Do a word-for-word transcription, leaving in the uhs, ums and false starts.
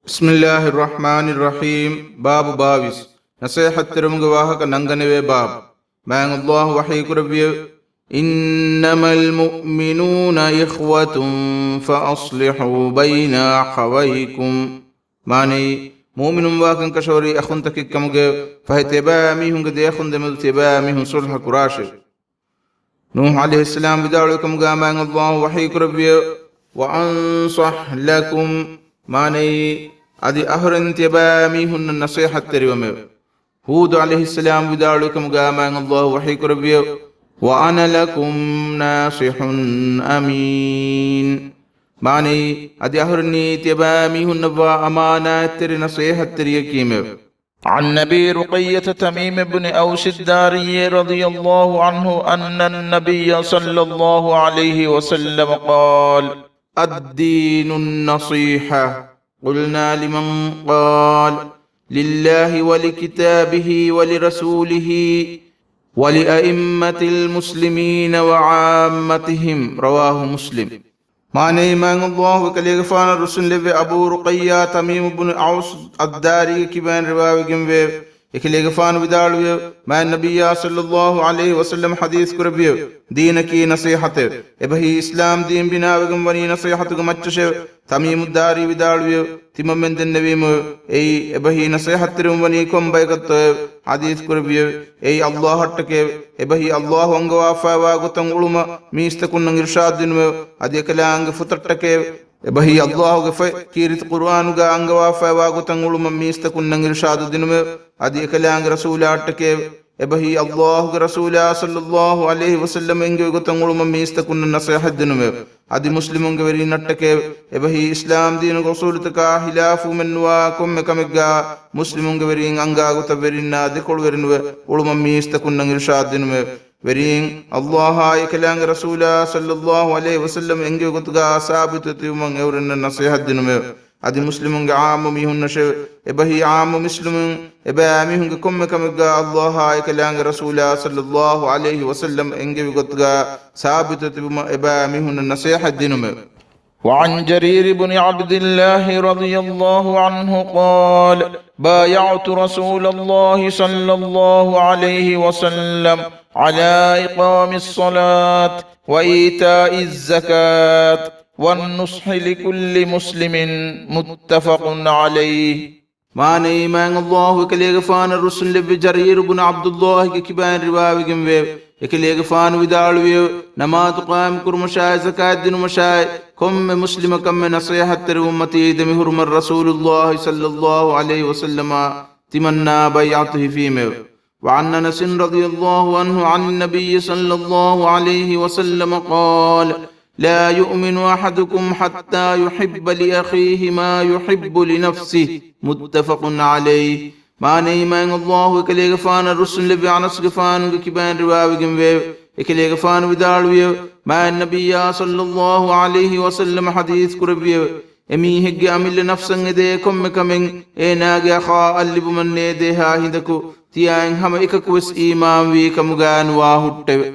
بسم الله الرحمن الرحيم. ބާބު ބާވީސް. ނަސޭހަތްތެރިވުމުގެ ވާހަކަ ނަންގަނެވޭ ބާބު. މާތް ﷲ ވަޙީ ކުރެއްވިއެވެ. إنما المؤمنون إخوة فأصلحوا بين أخويكم. މާނައީ، މުއުމިނުން ވާ ކަންކަށަވަރީ އަޚުންތަކެއްކަމުގައެވެ. ފަހެ ތިޔަބައި މީހުންގެ ދެ އަޚުން ދެމެދު ތިޔަބައި މީހުން ޞުލްޙަ ކުރާށެވެ. ނޫޙު ޢަލައިހިއްސަލާމް ވިދާޅުވި ކަމުގައި މާތް ﷲ ވަޙީ ކުރެއްވިއެވެ. وأنصح لكم، މާނައީ، އަދި އަހުރެން ތިޔަބައި މީހުންނަށް ނަޞޭޙަތްތެރިވަމެވެ. ހޫދު ޢަލައިހިއްސަލާމް ވިދާޅުވި ކަމުގައި މާތް ﷲ ވަޙީ ކުރެއްވިއެވެ. وأنا لكم ناصح أمين. މާނައީ، އަދި އަހުރެންނީ ތިޔަބައި މީހުންނަށްވާ އަމާނާތްތެރި ނަޞޭޙަތްތެރިޔަކީމެވެ. عن أبي رقية تميم بن أوس الداري رضي الله عنه أن النبي صلى الله عليه وسلم قال: الدين النصيحة. قلنا: لمن؟ قال: لله ولكتابه ولرسوله ولأئمة المسلمين وعامتهم. رواه مسلم. މާނައީ، މާތް ﷲ އެކަލޭގެފާނަށް ރުއްސުންލެއްވި އަބޫ ރުޤައްޔާ ތަމީމު ބުނު އައުސް އައްދާރީގެ ކިބައިން ރިވާވެގެންވެއެވެ. އެކަލޭގެފާނު ވިދާޅުވިއެވެ. މާތް ނަބިއްޔާ ޞައްލައްލާހު ޢަލައިހި ވަސައްލަމަ ޙަދީޘް ކުރެއްވިއެވެ. ދީނަކީ ނަޞޭޙަތެވެ. އެބަހީ އިސްލާމް ދީން ބިނާވެގެން ވަނީ ނަޞޭޙަތުގެ މައްޗަށެވެ. ތަމީމުއްދާރީ ވިދާޅުވިއެވެ. ތިމަންމެން ދެންނެވީމެވެ. އެއީ، އެބަހީ ނަޞޭޙަތްތެރިވުން ވަނީ ކޮން ބަޔަކަށްތޯއެވެ؟ ޙަދީޘް ކުރެއްވިއެވެ. އެއީ ﷲ އަށްޓަކައެވެ. އެބަހީ ﷲ އަންގަވާފައިވާ ގޮތަށް އުޅުމަށް މީސްތަކުންނަށް އިރުޝާދު ދިނުމެވެ. އަދި އެކަލާނގެ ފުތަށްޓަކައެވެ. އެބަހީ ﷲ ގެ ފޮތް ކީރިތި ޤުރުއާނުގަ އަންގަވާފައިވާ ގޮތަށް އުޅުމަށް މީސްތަކުންނަށް އިރުޝާދު ދިނުމެވެ. އަދި އެކަލާނގެ ރަސޫލާއަށްޓަކައެވެ. އެބަހީ ﷲ ގެ ރަސޫލާ ޞައްލައްލާހު ޢަލައިހި ވަސައްލަމަ އެންގެވި ގޮތަށް އުޅުމަށް މީސްތަކުންނަށް ނަޞޭޙަތް ދިނުމެވެ. އަދި މުސްލިމުންގެ ވެރީންނަށްޓަކައެވެ. އެބަހީ އިސްލާމް ދީނުގެ އުޞޫލުތަކާ ޚިލާފުވުމެއްނުވާ ކޮންމެ ކަމެއްގަ މުސްލިމުންގެ ވެރީން އަންގާ ގޮތަށް ވެރިންނާ ދެކޮޅުވެރިނުވެ އުޅުމަށް މީސްތަކުންނަށް އިރުޝާދު ދިނުމެވެ. ވެރީން، ﷲ އާއި އެކަލާނގެ ރަސޫލާ ޞައްލައްލާހު ޢަލައިހި ވަސައްލަމަ އެންގެވި ގޮތުގަ ސާބިތުވެ ތިބުމަށް އެއުރެންނަށް ނަޞޭޙަތް ދިނުމެވެ. އަދި މުސްލިމުންގެ ޢާއްމު މީހުންނަށެވެ. އެބަހީ ޢާއްމު މުސްލިމުން އެބައިމީހުންގެ ކޮންމެ ކަމެއްގަ ﷲ އާއި އެކަލާނގެ ރަސޫލާ ޞައްލައްލާހު ޢަލައިހި ވަސައްލަމަ އެންގެވި ގޮތުގަ ސާބިތުވެ ތިބުމަށް އެބައިމީހުންނަށް ނަޞޭޙަތް ދިނުމެވެ. وعن جرير بن عبد الله رضي الله عنه قال: بايعت رسول الله صلى الله عليه وسلم على إقام الصلاة وإيتاء الزكاة والنصح لكل مسلم، متفق عليه. މާނައީ، މާތް ﷲ އެކަލޭގެފާނަށް ރުއްސުންލެއްވި ޖަރީރު ބުނު ޢަބްދުﷲގެ ކިބައިން ރިވާވެގެންވެއެވެ. އެކަލޭގެފާނު ވިދާޅުވިއެވެ. ނަމާދު ޤާއިމް ކުރުމަށާއި ޒަކާތް ދިނުމަށާއި ކޮންމެ މުސްލިމަކަށްމެ ނަޞޭޙަތްތެރިވުމަށް ދެމިހުރުމަށް ރަސޫލުﷲ ޞައްލައްލާހު ޢަލައިހި ވަސައްލަމަށް ތިމަންނާ ބައިޢަތު ހިފީމެވެ. وعن أنس رضي الله عنه عن النبي صلى الله عليه وسلم قال: لا يؤمن أحدكم حتى يحب لأخيه ما يحب لنفسه، متفق عليه. މާނައީ، މާތް ﷲ އެކަލޭގެފާނަށް ރުއްސުންލެއްވި އަނަސްގެފާނުގެ ކިބައިން ރިވާވެގެންވެއެވެ. އެކަލޭގެފާނު ވިދާޅުވިއެވެ. މާތް ނަބިއްޔާ ޞައްލައްލާހު ޢަލައިހި ވަސައްލަމަ ޙަދީޘް ކުރެއްވިއެވެ. އެމީހެއްގެ އަމިއްލަ ނަފްސަށް އެދޭ ކޮންމެ ކަމެއް އޭނާގެ އަޚާއަށް ލިބުމަށް ނޭދޭހާ ހިނދަކު ތިޔައިން ހަމަ އެކަކުވެސް އީމާންވީ ކަމުގައި ނުވާ ހުއްޓެވެ.